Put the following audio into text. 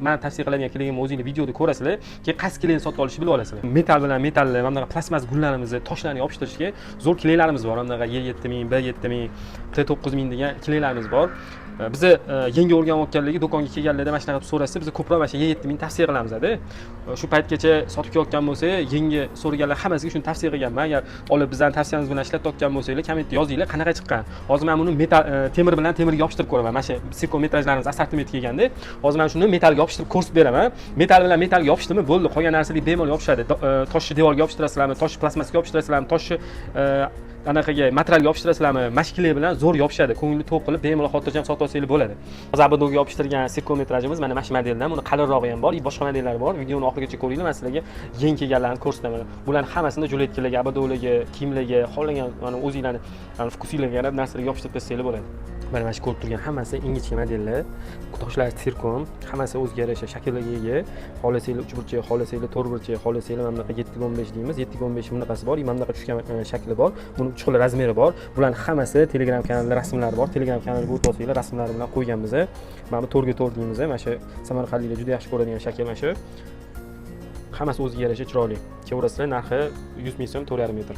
Man tavsiya qiladigan kleyimni o'zinglar videoda ko'rasizlar, keyin qaysi kleyni sotib olishni bilib olasizlar. Metall bilan metallni, mana bunaqa plastmas gullarimizni, toshlarni yopishtirishga zo'r kleylarimiz bor. Mana bunaqa E 7000, B 7000, T 9000 degan kleylarimiz bor. Biza yangi o'rganayotganligi do'konga kelganlarda mana shunaqa qilib so'rashsa, biz ko'proq mana shu E 7000 tavsiya qilamizda. Shu paytgacha sotib kelayotgan bo'lsa, yangi so'raganlar hammasiga shuni tavsiya qilganman. Agar olib, bizani tavsiyamiz bilan ishlatayotgan bo'lsanglar, kommentda yozinglar, qanaqa chiqqan. Hozir man buni metall, temir bilan temirga yopishtirib ko'raman. Mana shu sirkon metrajlarimiz assortimenti kelganda, hozir man shuni metallga yopishtirib ko'rsatib beraman. Metall bilan metallga yopishdimi, bo'ldi, qolgan narsalar bemalol yopishadi. Toshni devorga yopishtirasizlarmi, toshni plastmasga yopishtirasizlarmi, toshni anaqaga, materialga yopishtirasizlarmi, mana shu kley bilan zo'r yopishadi. Ko'ngilni to'q qilib, bemalol xotirjam sotib olsanglar bo'ladi. Hozir ободок ga yopishtirgan sirkon metrajimiz mana shu modeldan. Buni qalinrog'i ham bor и boshqa modellari bor. Videoni oxirigacha ko'ringlar, man sizlarga yangi kelganlarni ko'rsataman. Bularni hammasini жилетка larga, ободок larga, kiyimlarga, xohlagan mana o'zinglarni вкус inglarga qarab narsalarga yopishtirib tashlanglar bo'ladi. Mana shu ko'rib turgan hammasi ingichka modellar. Toshlar sirkon, hammasi o'ziga yarasha shaklga ega. Xohlasanglar uchburchak, xohlasanglar to'rtburchak, xohlasanglar mana bunaqa 7 ga 15 deymiz. 7 ga 15 bunaqasi bor и mana bunaqa tushgan shakli bor. Buni uch xil размер i bor. Bularni hammasi Telegram kanalida rasmlari bor. Telegram kanaliga o'tib olsanglar, rasmlari bilan qo'yganmiz. Mana bu 4 ga 4 deymiz. Mana shu samarqandliklar juda yaxshi ko'radigan shakl mana shu. Hammasi o'ziga yarasha chiroyli. Kelaverasizlar, narxi 100 000 so'm, 4,5 metr.